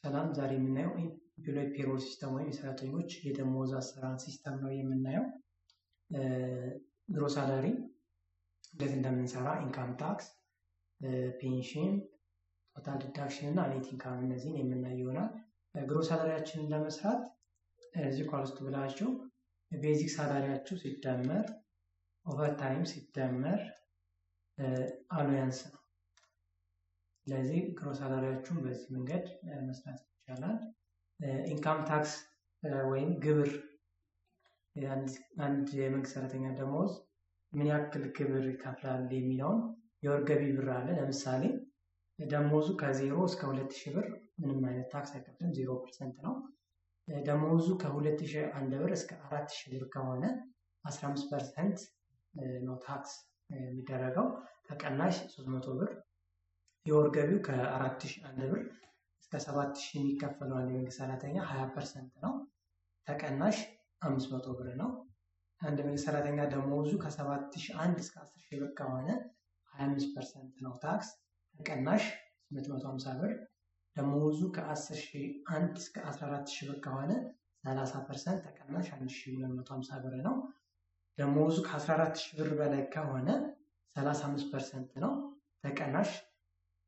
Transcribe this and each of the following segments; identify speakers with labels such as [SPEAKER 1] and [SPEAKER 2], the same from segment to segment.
[SPEAKER 1] ሰላም፣ ዛሬ የምናየው employee payroll system ወይም የሰራተኞች የደሞዝ አሰራር system ነው የምናየው። Gross salary እንዴት እንደምንሰራ፣ income tax፣ pension፣ total deduction እና net income እነዚህን የምናየው ይሆናል። Gross salary ያችንን ለመስራት is equals to ብላችሁ basic salary ያችሁ ሲደመር overtime ሲደመር allowance ነው። ስለዚህ gross salary ያችሁን በዚህ መንገድ መስራት ይቻላል። Income tax ወይም ግብር፣ አንድ የመንግስት ሰራተኛ ደሞዝ ምን ያክል ግብር ይከፍላል የሚለውን የወር ገቢ ብር አለ። ለምሳሌ ደሞዙ ከ0 እስከ 2000 ብር ምንም አይነት tax አይከፍልም፣ 0% ነው። ደሞዙ ከ2001 ብር እስከ 4000 ብር ከሆነ 15% ነው tax የሚደረገው፣ ተቀናሽ 300 ብር። የወር ገቢው ከ4001 ብር እስከ 7000 የሚከፈለው አንድ የመንግስት ሰራተኛ 20% ነው፣ ተቀናሽ 500 ብር ነው። አንድ የመንግስት ሰራተኛ ደሞዙ ከ7001 እስከ 10,000 ብር ከሆነ 25% ነው tax፣ ተቀናሽ 850 ብር። ደሞዙ ከ10,001 እስከ 14,000 ብር ከሆነ 30%፣ ተቀናሽ 1250 ብር ነው። ደሞዙ ከ14,000 ብር በላይ ከሆነ 35% ነው፣ ተቀናሽ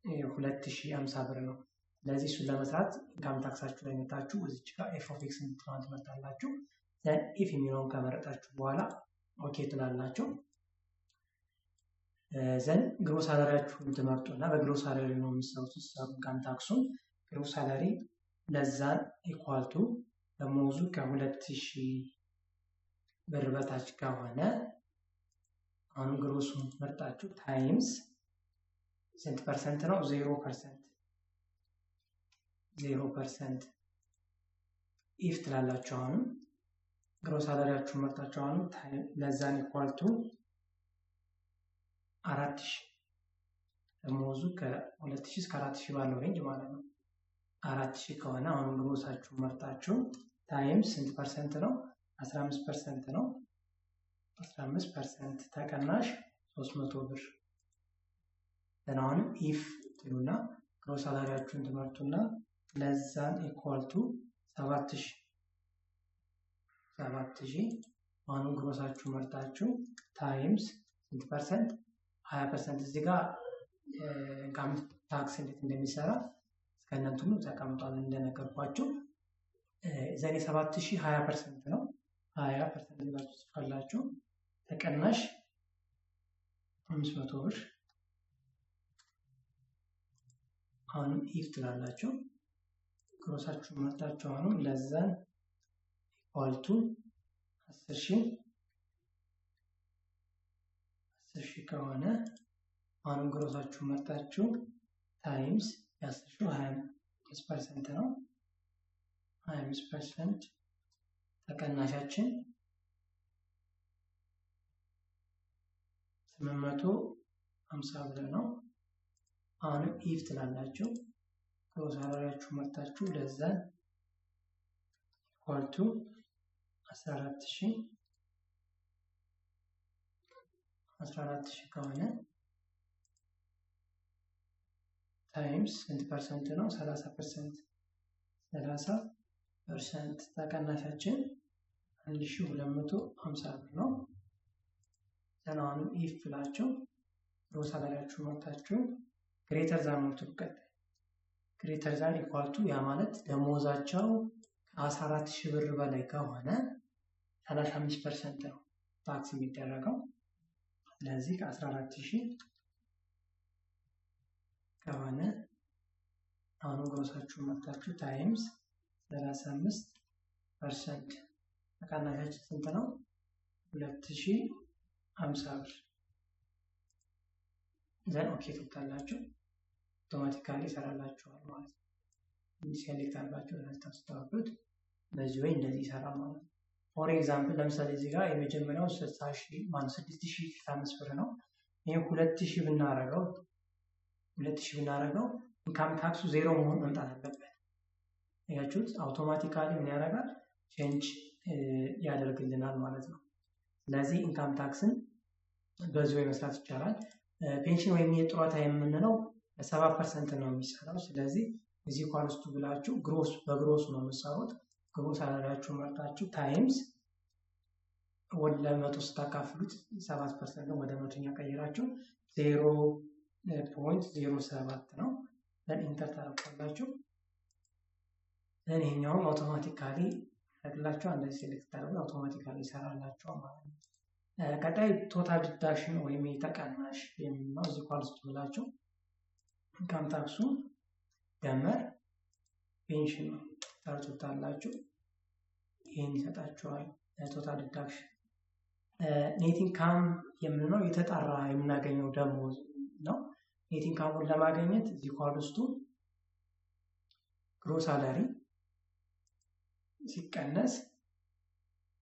[SPEAKER 1] 2050 ብር ነው። ስለዚህ እሱን ለመስራት income tax ኣችሁ ላይ መታችሁ እዚች ጋር f of x የምትለዋን ትመርጣላችሁ። Then if የሚለውን ከመረጣችሁ በኋላ okay ትላላችሁ። Then gross salary ያችሁን ትመርጡና በ gross salary ነው የምትሰሩት። ስትሰሩ income tax ኡን gross salary less than equal to ደሞዙ ከ2000 ብር በታች ከሆነ አሁንም gross ኡን መርጣችሁ times ስንት percent ነው? 0%፣ 0%። If ትላላችሁ። አሁንም gross salary ያችሁን መርጣችሁ አሁንም less than equal to 4000፣ ደሞዙ ከ2000 እስከ 4000 ባለው range ማለት ነው። 4000 ከሆነ አሁንም gross ኣችሁን መርጣችሁ times ስንት percent ነው? 15% ነው። 15% ተቀናሽ 300 ብር። አሁንም if ትሉና gross salary ያችሁን ትመርጡና less than equal to 7000፣ 7000፣ አሁንም gross ኣችሁ መርጣችሁ times ስንት percent? 20%። እዚህ ጋር income tax እንዴት እንደሚሰራ እስከነንትኑ ተቀምጧል እንደነገርኳችሁ። Then 7000 20% ነው። 20% ብላችሁ ጽፋላችሁ፣ ተቀናሽ 500 ብር። አሁንም if ትላላችሁ። Gross ኣችሁ መርጣችሁ አሁንም less than equal to 10,000፣ 10,000 ከሆነ አሁንም gross ኣችሁ መርጣችሁ times የ10,000 25% ነው። 25% ተቀናሻችን 850 ብር ነው። አሁንም if ትላላችሁ። Gross salary ያችሁ መርጣችሁ less than equal to 14,000፣ 14,000 ከሆነ times ስንት percent ነው? 30%፣ 30% ተቀናሻችን 1250 ብር ነው። Then አሁንም if ብላችሁ gross salary ያችሁ መርጣችሁ greater than ነው ቀጣይ፣ greater than equal to፣ ያ ማለት ደሞዛቸው ከ14,000 ብር በላይ ከሆነ 35% ነው tax የሚደረገው። ስለዚህ ከ14,000 ከሆነ አሁንም gross ኣችሁን መርጣችሁ times 35% ተቀናሻችን ስንት ነው? 2050 ብር። Then okay ትሉታላችሁ። Automatically ይሰራላችኋል ማለት ነው። Select አድርጋችሁ ስታወርዱት በዚህ ወይ እንደዚህ ይሰራል ማለት ነው። For example ለምሳሌ እዚህ ጋር የመጀመሪያው 60,000 ማነው 6065 ብር ነው። ይሄ 2000 ብናረገው፣ 2000 ብናረገው income tax ኡ ዜሮ መሆን መምጣት አለበት። ያችሁት automatically ምን ያደርጋል? Change ያደርግልናል ማለት ነው። ስለዚህ income tax ን በዚሁ መስራት ይቻላል። Pension ወይም የጡረታ የምንለው 7% ነው የሚሰራው። ስለዚህ is equals to ብላችሁ gross በ gross ነው የምትሰሩት። Gross salary ያችሁ መርጣችሁ times ወደ 100 ስታካፍሉት 7% ነው። ወደ መቶኛ ቀይራችሁ 0.07 ነው። Then enter ታደርጉታላችሁ። Then ይሄኛውም automatically ያደርግላችኋል። እንደዚህ select ታደርጉ automatically ይሰራላችኋል ማለት ነው። ቀጣይ total deduction ወይም የተቀናሽ የሚለው is equals to ብላችሁ income tax ኡ ደመር pension ነው ታርቱታላችሁ። ይህን ይሰጣችኋል። Total deduction። Net income የምንለው የተጣራ የምናገኘው ደሞዝ ነው። Net income ኡን ለማግኘት is equals to gross salary ሲቀነስ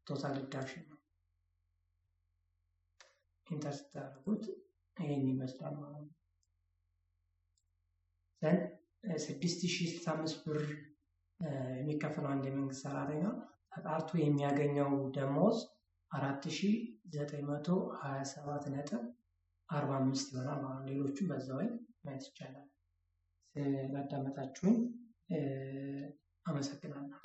[SPEAKER 1] total deduction ነው። Enter ስታደርጉት ይህን ይመስላል ማለት ነው። Then 6065 ብር የሚከፈለው አንድ የመንግስት ሰራተኛ ተጣርቶ የሚያገኘው ደሞዝ 4927.45 ይሆናል ማለት ነው። ሌሎቹም በዛ ወይ ማየት ይቻላል። ስላዳመጣችሁኝ አመሰግናለሁ።